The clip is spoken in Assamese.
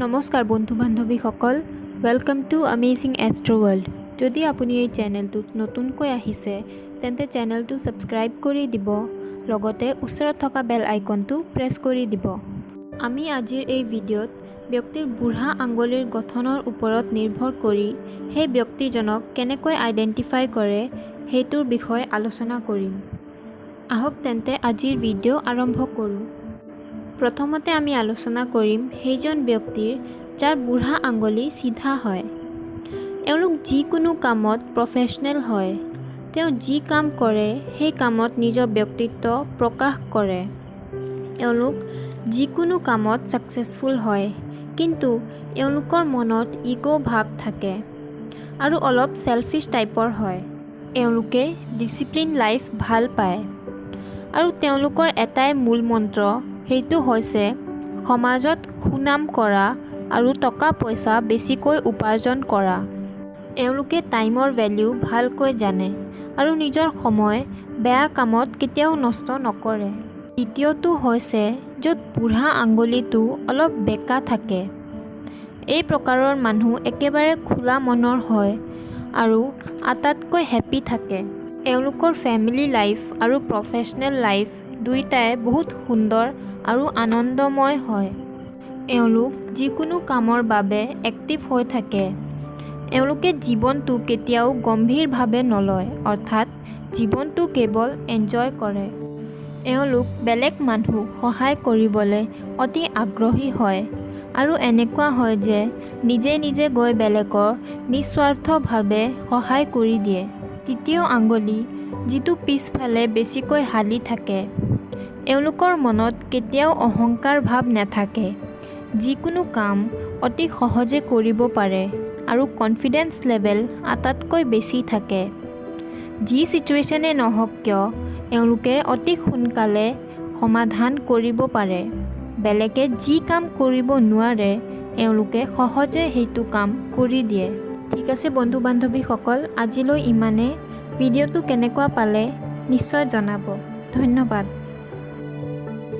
নমস্কাৰ বন্ধু বান্ধৱীসকল, welcome to Amazing Astro World। যদি আপুনি এই চেনেলটোত নতুনকৈ আহিছে, তেন্তে চেনেলটো ছাবস্ক্ৰাইব কৰি দিব, লগতে ওচৰত থকা বেল আইকনটো প্ৰেছ কৰি দিব। আমি আজিৰ এই ভিডিঅ'ত ব্যক্তিৰ বুঢ়া আঙুলিৰ গঠনৰ ওপৰত নিৰ্ভৰ কৰি সেই ব্যক্তিজনক কেনেকৈ আইডেণ্টিফাই কৰে, সেইটোৰ বিষয়ে আলোচনা কৰিম। আহক তেন্তে আজিৰ ভিডিঅ' আৰম্ভ কৰোঁ। প্ৰথমতে আমি আলোচনা কৰিম সেইজন ব্যক্তিৰ, যাৰ বুঢ়া আঙুলি চিধা হয়। এওঁলোক যিকোনো কামত প্ৰফেশ্যনেল হয়। তেওঁ যি কাম কৰে, সেই কামত নিজৰ ব্যক্তিত্ব প্ৰকাশ কৰে। এওঁলোক যিকোনো কামত ছাকচেছফুল হয়, কিন্তু এওঁলোকৰ মনত ইগ' ভাৱ থাকে আৰু অলপ চেলফিছ টাইপৰ হয়। এওঁলোকে ডিচিপ্লিন লাইফ ভাল পায় আৰু তেওঁলোকৰ এটাই মূল মন্ত্ৰ, সেইটো হৈছে সমাজত সুনাম কৰা আৰু টকা পইচা বেছিকৈ উপাৰ্জন কৰা। এওঁলোকে টাইমৰ ভেলিউ ভালকৈ জানে আৰু নিজৰ সময় বেয়া কামত কেতিয়াও নষ্ট নকৰে। দ্বিতীয়টো হৈছে য'ত বুঢ়া আঙুলিটো অলপ বেঁকা থাকে। এই প্ৰকাৰৰ মানুহ একেবাৰে খোলা মনৰ হয় আৰু আটাইতকৈ হেপ্পী থাকে। এওঁলোকৰ ফেমিলি লাইফ আৰু প্ৰফেশ্যনেল লাইফ দুয়োটাই বহুত সুন্দৰ আৰু আনন্দময় হয়। এওঁলোক যিকোনো কামৰ বাবে এক্টিভ হৈ থাকে। এওঁলোকে জীৱনটো কেতিয়াও গম্ভীৰভাৱে নলয়, অৰ্থাৎ জীৱনটো কেৱল এনজয় কৰে। এওঁলোক বেলেগ মানুহক সহায় কৰিবলৈ অতি আগ্ৰহী হয় আৰু এনেকুৱা হয় যে নিজে নিজে গৈ বেলেগৰ নিস্বাৰ্থভাৱে সহায় কৰি দিয়ে। তৃতীয় আঙুলি যিটো পিছফালে বেছিকৈ হালি থাকে, এওঁলোকৰ মনত কেতিয়াও অহংকাৰ ভাৱ নাথাকে। যিকোনো কাম অতি সহজে কৰিব পাৰে আৰু কনফিডেঞ্চ লেভেল আটাইতকৈ বেছি থাকে। যি চিটুৱেশ্যনে নহওক কিয়, এওঁলোকে অতি সোনকালে সমাধান কৰিব পাৰে। বেলেগে যি কাম কৰিব নোৱাৰে, এওঁলোকে সহজে সেইটো কাম কৰি দিয়ে। ঠিক আছে বন্ধু বান্ধৱীসকল, আজিলৈ ইমানে। ভিডিঅ'টো কেনেকুৱা পালে নিশ্চয় জনাব। ধন্যবাদ।